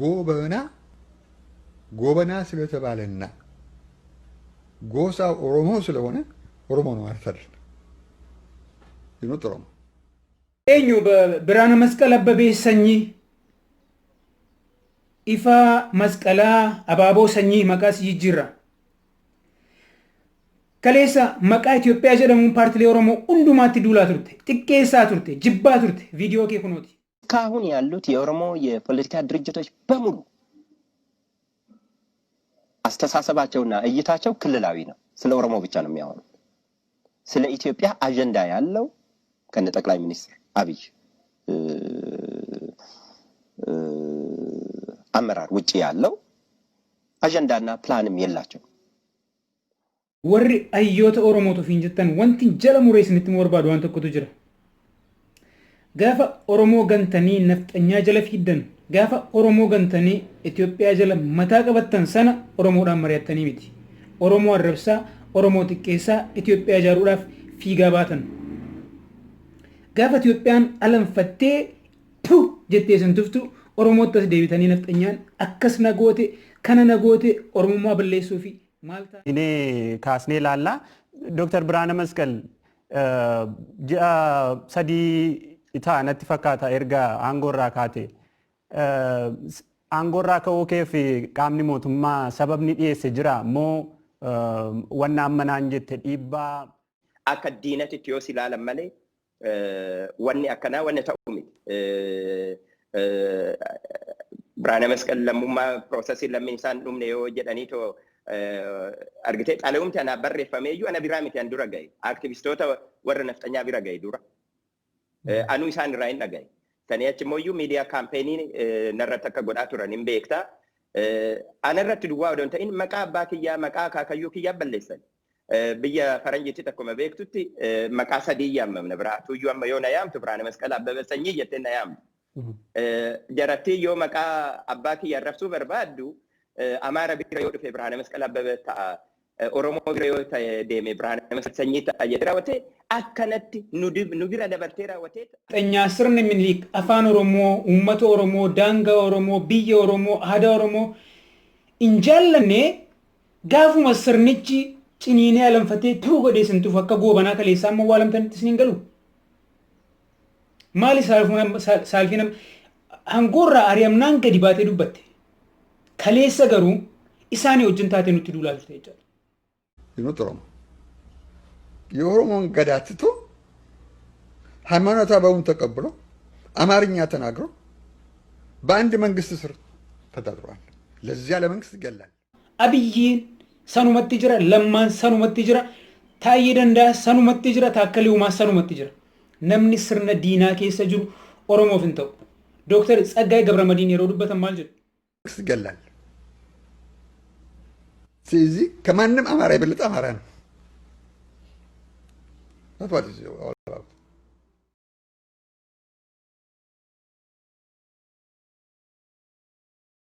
ጎበና ጎበና ስለተባለና ጎሳ ኦሮሞ ስለሆነ ኦሮሞ ነው ማለት አይደለም። ይኖት ኦሮሞ። Eenyu Biraana Masqal Abbabee Sanyii, Ifaa Masqalaa Abaaboo Sanyii, maqaas jijjiirra. Kaleessa maqaa Itoophiyaa jedhamuun paartilee Oromoo hundumaatti duulaa turte, xiqqeessaa turte, jibbaa turte, viidiyoo kee kunooti. እስካሁን ያሉት የኦሮሞ የፖለቲካ ድርጅቶች በሙሉ አስተሳሰባቸውና እይታቸው ክልላዊ ነው። ስለ ኦሮሞ ብቻ ነው የሚያወሩት። ስለ ኢትዮጵያ አጀንዳ ያለው ከነ ጠቅላይ ሚኒስትር አብይ አመራር ውጭ ያለው አጀንዳና ፕላንም የላቸው። Warri hayyoota Oromootu ofiin jettan, wanti jala muree isinitti himuu barbaadu waan tokkotu jira. Gaafa Oromoo gantanii nafxanyaa jala fiiddan, gaafa Oromoo gantanii Itoophiyaa jala mataa qabattan sana, Oromoodhaan mari'attanii miti. Oromoo arrabsaa, Oromoo xiqqeessaa Itoophiyaa ijaaruudhaaf fiigaa baatan. Gaafa Itoophiyaan alanfattee tu jettee isin tuftu, Oromootti as deebitanii nafxanyaan akkas na goote, kana na goote, Oromummaa balleessuu fi maal ta'a? Inni kaasnee ilaalla. Dooktar Biraana Masqal, ji'a 3 ta'a natti fakkaata erga aangoorraa kaate. Aangoorraa ka'uu kee fi qaamni mootummaa sababni dhiyeesse jira moo wanna amma naan jette dhiibbaa Akka diinatitti yoo si ilaalan malee wanni akkanaa wanni ta'u miti. Biraana Masqal lammummaa processii lammiin isaan dhumne yoo jedhanii too argitee, xalayumti anaa barreeffamee iyyuu ana biraa miti an dura gahe. Aktivistoota warra nafxanyaa bira gahe dura. Anuu isaan irraa hin dhagaye. Sanii achi immoo iyyuu miidiyaa campaignii narratti akka godhaa turan hin beektaa. Ana irratti duwwaa odoo hin ta'in maqaa abbaa kiyyaa, maqaa akaakayyuu kiyyaa balleessan. Biyya faranjiitti akkuma beektutti maqaa sadii yaamamna. Biraatuyyuu amma yoo na yaamtu Biraana Masqal Abbabee Sanyii jettee na yaamtu. Jarattii yoo maqaa abbaa kiyya arrabsuu barbaaddu, Amaara bira yoo dhufe Biraana Masqal Abbabee ta'a. Oromoo bira yoo ta'e deeme Biraana Masqal Sanyii ta'a jedhee raawwatee akkanatti nu bira dabartee raawwatee. Nafxanyaa sirni Minilik afaan Oromoo, uummata Oromoo, daangaa Oromoo, biyya Oromoo, aadaa Oromoo hin jaallanne, gaafuma sirnichi ciniinee alanfatee tuu godhee isin tufu, akka Goobanaa kaleessaa amma waalamtanitti isin hin galu. Maali saalfii nama hangoorraa ari'amnaan gadi baatee dubbatte? Kaleessa garuu isaanii wajjin taatee nutti duulaa turte jechuudha. ይኑጥ ኦሮሞ የኦሮሞን ገዳ ትቶ ሃይማኖት አበውን ተቀብሎ አማርኛ ተናግሮ በአንድ መንግስት ስር ተዳድሯል። ለዚያ ለመንግስት ይገላል። Abiyyiin sanumatti jira, Lammaan sanumatti jira, Taayyee Danda'a sanumatti jira, Taakkalee Uumaa sanumatti jira. Namni sirna diinaa keessa jiru Oromoof hin ta'u. Dooktar Tsaggaayee Gabramadiin yeroo dubbatan maal jedhu? መንግስት ይገላል። ስለዚህ ከማንም አማራ የበለጠ አማራ ነው። That's what is all